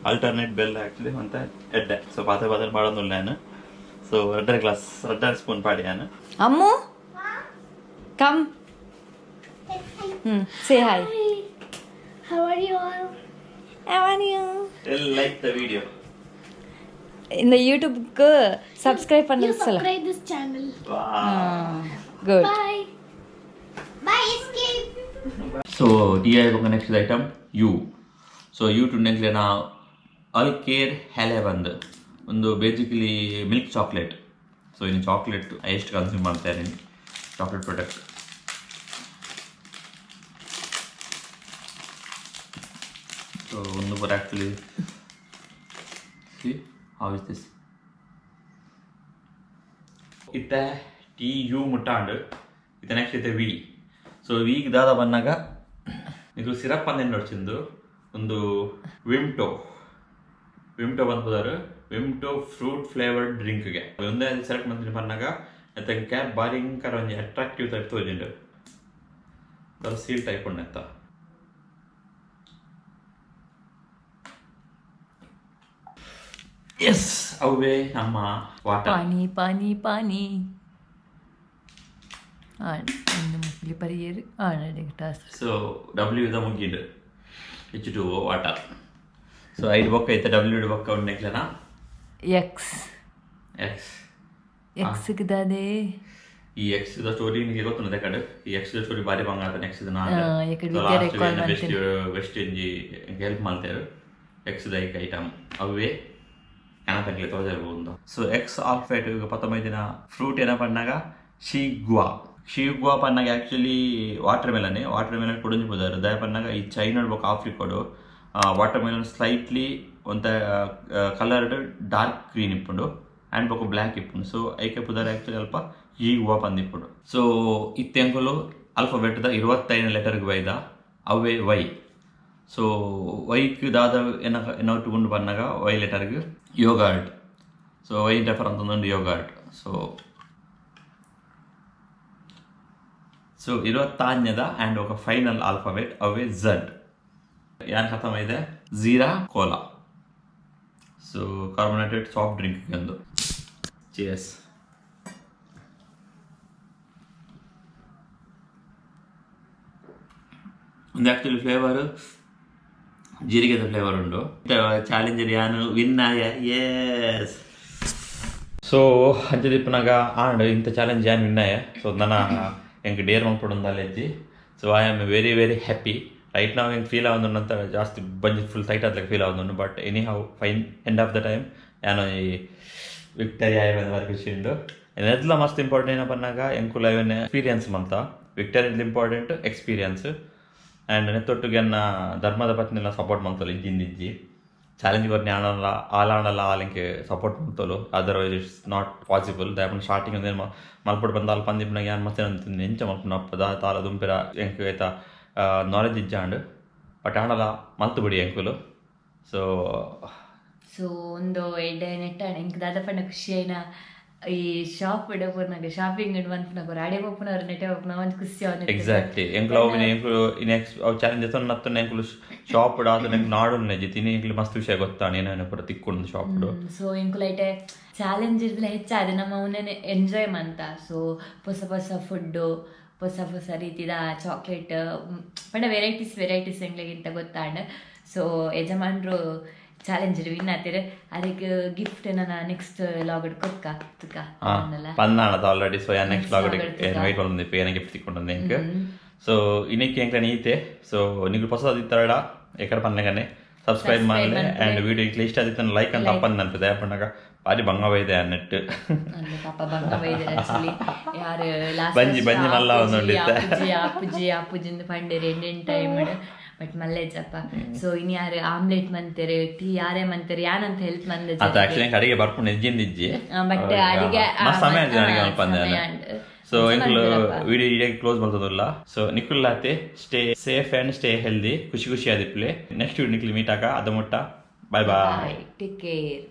alternate ಬೆಲ್ಲ ಆಕ್ಚುಲಿ ಅಂತ ಎಡ್ಡೆ. ಸೊ ಪಾತ್ರೆ ಪಾತ್ರೆ ಮಾಡೋದಿಲ್ಲ ನಾನು. ಸೊ ರಡ್ಡರ ಗ್ಲಾಸ್ ರಡ್ಡರ ಸ್ಪೂನ್ ಪಾಡಿ ನಾನು.
Ammu come, say hi.
How are you all?
How are you?
Like the video.
இந்த யூடியூப்க்கு சப்ஸ்கிரைப்
You
பண்ண சொல்ல.
Subscribe this channel.
Good.
Bye. Bye, escape.
So tea ಆಯ್ಬೇಕು. Next item U. So U to ನೆಕ್ಲೆನ ಅಲ್ ಕೇರ್ ಹೆಲೆ ಬಂದು ಒಂದು ಬೇಸಿಕಲಿ ಮಿಲ್ಕ್ ಚಾಕ್ಲೇಟ್. ಸೊ ಇನ್ನು ಚಾಕ್ಲೇಟ್ ಎಷ್ಟು ಕನ್ಸ್ಯೂಮ್ ಮಾಡ್ತಾರೆ ಚಾಕ್ಲೇಟ್ ಪ್ರಾಡಕ್ಟ್. ಸೊ ಒಂದು ಬರ actually see how is this. ಇತ್ತ ಟಿ ಯು ಮುಟ್ಟಾಂಡು ಇತ್ತ ನೆಕ್ಸ್ಟ್ ಇತ್ತೆ ವಿ. ಸೊ ವಿಗೆ ದಾದ ಬಂದಾಗ ಇದು ಸಿರಪ್ ಅಂದೇನು వచ్చిಂದು ಒಂದು ವಿಮ್ಟೋ. ವಿಮ್ಟೋ ಬಂದ್ಪದಾರು ವಿಮ್ಟೋ ಫ್ರೂಟ್ ಫ್ಲೇವರ್ಡ್ ಡ್ರಿಂಕ್ಗೆ ಒಂದೇ ಸೆಲೆಕ್ಟ್ ಮಂತಿನ ಪನ್ನಾಗ ಮತ್ತೆ ಕ್ಯಾಪ್ ಬಾರಿಂಕರ ಒಂಜಿ ಅಟ್ರಾಕ್ಟಿವ್ ಟೈಪ್ ತೋಜಿಂಡು ಸೀಲ್ ಟೈಪ್ ಉಂಡೆತ್ತ. ಎಸ್, ಅವೇ ನಮ್ಮ ವಾಟರ್.
ಪಾನಿ ಪಾನಿ ಪಾನಿ ಒಂದು ಮುಕ್ಲಿ ಪರಿಯೇರು ಟಾಸ್.
ಸೊ ಡಬ್ಲ್ಯೂ ಇದ ಮುಗಿಂಡು H2O water. So ಐದು ಬೊಕ್ಕ ಐತೆ ಡಬ್ಲ್ಯೂ ಬೊಕ್ಕ ಉಂಡು ನೆಕ್ಲೆನಾ
ಎಕ್ಸ್.
ಎಕ್ಸ್.
ಎಕ್ಸ್ ದಾದೆ?
ಈ ಎಕ್ಸ್ the story ನಿಮಗೆ ಗೊತ್ತುಂಟು ಕಡೆ. ಈ ಎಕ್ಸ್ the story ಬಾರಿ ಬಂಗ ಆತ ನೆಕ್ಸ್ಟ್
ಎಕಡೆ ವಿದ್ಯಾ recall
best best ಇಂಜಿ ಹೆಲ್ಪ್ ಮಾಡ್ತಾರೆ ಎಕ್ಸ್ the ಐಕ್ ಐಟಮ್ ಅವೇ ಕಣಪಂಗ್ಲೆ ತೋಜರ್ಬೋದು. ಸೊ ಎಕ್ಸ್ ಆಲ್ಫೇಟ್ ಪತ್ತೊಂಬತ್ತು ದಿನ ಫ್ರೂಟ್ ಏನ ಪಣ್ಣಾಗ ಶೀಗ್ವಾ. ಶೀಗ್ವಾ ಪನ್ನಾಗ ಆ್ಯಕ್ಚುಲಿ ವಾಟರ್ ಮೆಲನೆ. ವಾಟರ್ ಮೆಲನ್ ಕೊಡಂಜಿ ಪೋದಾರು ದಯ ಪನ್ನಾಗ ಈ ಚೈನಾ ಬೊಕ್ಕ ಆಫ್ರಿಕಾಡು ವಾಟರ್ ಮೆಲನ್ ಸ್ಲೈಟ್ಲಿ ಒಂತ ಕಲರ್ಡ್ ಡಾರ್ಕ್ ಗ್ರೀನ್ ಇಪ್ಪುಂಡು ಆ್ಯಂಡ್ ಬೊಕ್ಕ ಬ್ಲ್ಯಾಕ್ ಇಪ್ಪುಂಡು. ಸೊ ಐಕೆ ಪುದಾರ್ ಆ್ಯಕ್ಚುಲಿ ಅಲ್ಪ ಈ ಹೂವ ಪಂದಿಪ್ಪುಂಡು. ಸೊ ಇತ್ತೆಂಕುಲು ಆಲ್ಫಾಬೆಟ್ದ 25 ಲೆಟರ್ಗೆ ಬೈದ ಅವೇ ವೈ. ಸೊ ವೈಕ್ ದಾದ ಎನ್ನ ಎನ್ನೊಟ್ಟುಗುಂಡು ಬನ್ನಾಗ ವೈ ಲೆಟರ್ಗೆ ಯೋಗಾರ್ಟ್. ಸೊ ವೈ ರೆಫರ್ ಅಂತಂದು ಯೋಗಾರ್ಟ್. ಸೊ ಸೊ ಇರುವತ್ತಾನ್ಯದ ಆ್ಯಂಡ್ ఒక ಫೈನಲ್ ಆಲ್ಫಾಬೆಟ್ ಅವೇ ಝಡ್. ಯಾನ್ ಖತಮ ಇದೆ Zeera cola. So carbonated soft drink ಒಂದು. ಚಿಯರ್ಸ್. ಒಂದು ಆ್ಯಕ್ಚುಲಿ ಫ್ಲೇವರ್ ಜೀರಿಗೆದ ಫ್ಲೇವರ್ ಉಂಡು. ಚಾಲೆಂಜರ್ ಯಾನು ವಿನ್ ಆಯ. ಎಸ್. ಸೊ ಅಂಚದಿಪ್ಪನಾಗ ಆಂಡ್ ಇಂಥ ಚಾಲೆಂಜ್ ಯಾನ್ ವಿನ್ ಆಯ. ಸೊ ನನ್ನ ಎಂಕ್ ಡೇರ್ ಮಲ್ಪೊಡು ಅಜ್ಜಿ. So I am very very happy right ನಾವು. ಹೆಂಗೆ ಫೀಲ್ ಆವೊಂದುಂಡು ಜಾಸ್ತಿ ಬಂಜಿ ಫುಲ್ ಟೈಟ್ ಆದ್ಲಕ್ಕ ಫೀಲ್ ಆವೊಂದುಂಡು. But anyhow, fine, end of the time ಯಾನು ಈ ವಿಕ್ಟರಿ ಆಯ ಬಂದ ಖುಷಿ ಉಂಡು. ಎದ್ಲ ಮಸ್ತ್ ಇಂಪಾರ್ಟೆಂಟ್ ಏನಪ್ಪ ಪನ್ನಾಗ ಎಂಕುಲ ಇವನ್ ಎಕ್ಸ್ಪೀರಿಯನ್ಸ್ ಮಂತ ವಿಕ್ಟರಿ ಇಂಪಾರ್ಟೆಂಟ್ ಎಕ್ಸ್ಪೀರಿಯನ್ಸ್. ಆ್ಯಂಡ್ ನೆತ್ತೊಟ್ಟಿಗೆ ಎನ್ನ ಧರ್ಮದ ಪತ್ನಿಲ ಸಪೋರ್ಟ್ ಮಂತಲು. ಇಜ್ಜಿಂದ ಇಜ್ಜಿ ಚಾಲೆಂಜ್ ಕೊರ್ನಿ ಆಣಲ್ಲ ಆಲಾಣಲ್ಲ ಆಲಿಂಕೆ ಸಪೋರ್ಟ್ ಮಂತಲು. Otherwise it's not possible. ದಾಯಪಂಡ ಸ್ಟಾರ್ಟಿಂಗ್ ಒಂದು ಮಲ್ಪೊಡು ಬಂದ ಅಲ್ಪ ಪಂದಿಪ್ಪನಾಗ ಯಾನ್ ಮಸ್ತ್ ಅಂತೀನಿ ಎಂಚ ಮಲ್ಪುನ ಅಪ್ಪ ತಾಲ ದುಂಪಿರ ಎಂಕ್ ಐತ ನಾಲೆಜ್ ಇಜ್ಜಾಂಡ್. ಬಟ್ ಆಂಡಲ ಮಲ್ತು ಬಿಡಿ ಎಂಕುಲು. ಸೊ
ಸೊ ಒಂದು ಎಡ್ಡೆ ನೆಟ್ಟಾಣ ಎಂಕ್ ದಾದ ಪಂಡ ಖುಷಿ ಆಯ್ನ ಈ ಶಾಪ್ ಇಡಪುರ್ನಾಗ ಶಾಪಿಂಗ್ ಮನ್ಪುನಾಗ ರಾಡೆ ಪೋಪುನವ್ರು ನೆಟ್ಟೆ ಪೋಪುನ ಒಂಜಿ ಖುಷಿ ಆವೊಂದು.
ಎಕ್ಸಾಕ್ಟ್ಲಿ. ಎಂಕುಲು ಅವು ಎಂಕುಲು ನೆಕ್ಸ್ಟ್ ಅವು ಚಾಲೆಂಜ್ ನತ್ತು ಎಂಕುಲು ಶಾಪ್ ಆತ ಎಂಕ್ ನಾಡು ನೆಜಿ ತಿನಿ ಎಂಕುಲು ಮಸ್ತ್ ವಿಷಯ ಗೊತ್ತಾಣ ಏನೇನು ಪೂರ ತಿಕ್ಕೊಂಡು ಶಾಪ್.
ಸೊ ಎಂಕುಲು ಐಟೆ ಚಾಲೆಂಜ್ ಇರ್ದಿಲ್ಲ ಹೆಚ್ಚಾದ ನಮ್ಮ ಅವನೇ ಎಂಜಾಯ್ ಮಂತ. ಸೊ ಹೊಸ ಹೊಸ ಫುಡ್ಡು, ಹೊಸ ಹೊಸ ರೀತಿದ ಚಾಕ್ಲೇಟ್ ಪಂಡ ವೆರೈಟೀಸ್ ವೆರೈಟೀಸ್ ಎಂಗ್ಲಿಗಿಂತ ಗೊತ್ತಾಂಡ್. ಸೊ ಯಜಮಾನ್ರು ಚಾಲೆಂಜ್ ವಿನ್ ಆತಿರ್. ಅದಕ್ಕೆ ಗಿಫ್ಟ್ ನನ್ನ ನೆಕ್ಸ್ಟ್ ಲಾಗ್ ಕೊಕ್ಕ ತುಕ.
ಪನ್ನಾಣದ ಆಲ್ರೆಡಿ. ಸೊ ಯಾನ್ ನೆಕ್ಸ್ಟ್ ಲಾಗ್ ವೆಯ್ಟ್ ಬಂದಿಪ್ಪ ಏನ ಗಿಫ್ಟ್ ತಿಕ್ಕೊಂಡು ಎಂಕ್. ಸೊ ಇನ್ನಕ್ಕೆ ಎಂಕ್ಲ ನೀತೆ. ಸೊ ನಿಂಗೆ ಹೊಸ ಅದಿತ್ತರಡ ಎಕಡ ಪನ್ನಗನೆ ಸಬ್ಸ್ಕ್ರೈಬ್ ಮಾಡಲೆ. ಆ್ಯಂಡ್ ವಿಡಿಯೋ ಇಂಕ್ಲ ಇಷ್ಟ ಆದಿತ್ತ ಲೈಕ್ ಅಂತ ಅಪ್ಪನ್ ಅನ್ಪದೆ ದಯಪಣ್ಣಾಗ ಬಾರಿ ಬಂಗವ ಇದೆ ಅನ್ನಟ್ಟು.
ಅಂದ್ ಪಾಪ ಬಂಗ ಬೈದೆರ್ ಆಕ್ಚುಲಿ ಯಾರು ಲಾಸ್ಟ್.
ಬಂಜಿ ಬಂಜಿ ಮಲ್ಲ ಒಂದುಂಡಿತ್ತೆ.
ಆಪುಜಿ ಆಪುಜಿಂದ ಪಂಡೆರ್ ಎಂಡೆನ್ ಟೈಮ್. ಬಟ್ ಮಲ್ಲೆಜ್ಜಪ್ಪ. ಸೊ ಇನ್ ಯಾರು ಆಮ್ಲೆಟ್ ಮಂತೆರ್, ಟೀ ಯಾರೇ ಮಂತೆರ್, ಯಾನಂತ ಹೆಲ್ಪ್ ಮಂದ.
ಅತ್ತ ಆಕ್ಚುಲಿ ಅಡಿಗೆ ಬರ್ಪುಂಡು ಇಜ್ಜಿಂದ ಇಜ್ಜಿ.
ಬಟ್ ಅಡಿಗೆ
ಮಸ್ತ್ ಸಮಯ ಆಯ್ತು ಅಡಿಗೆ ಮಲ್ಪಂದೆ. ಸೊ ಎಂಕುಲು ವಿಡಿಯೋ ಇಡೀ ಕ್ಲೋಸ್ ಮಲ್ತದುಲ್ಲ. ಸೊ ನಿಕುಲ್ಲಾತೆ stay safe and stay healthy. ಖುಷಿ ಖುಷಿ ಆದಿಪ್ಲೆ. ನೆಕ್ಸ್ಟ್ ವಿಡಿಯೋ ನಿಕ್ಲು ಮೀಟ್ ಆಕ. ಅದ ಮುಟ್ಟ ಬಾಯ್ ಬಾಯ್.
Take care.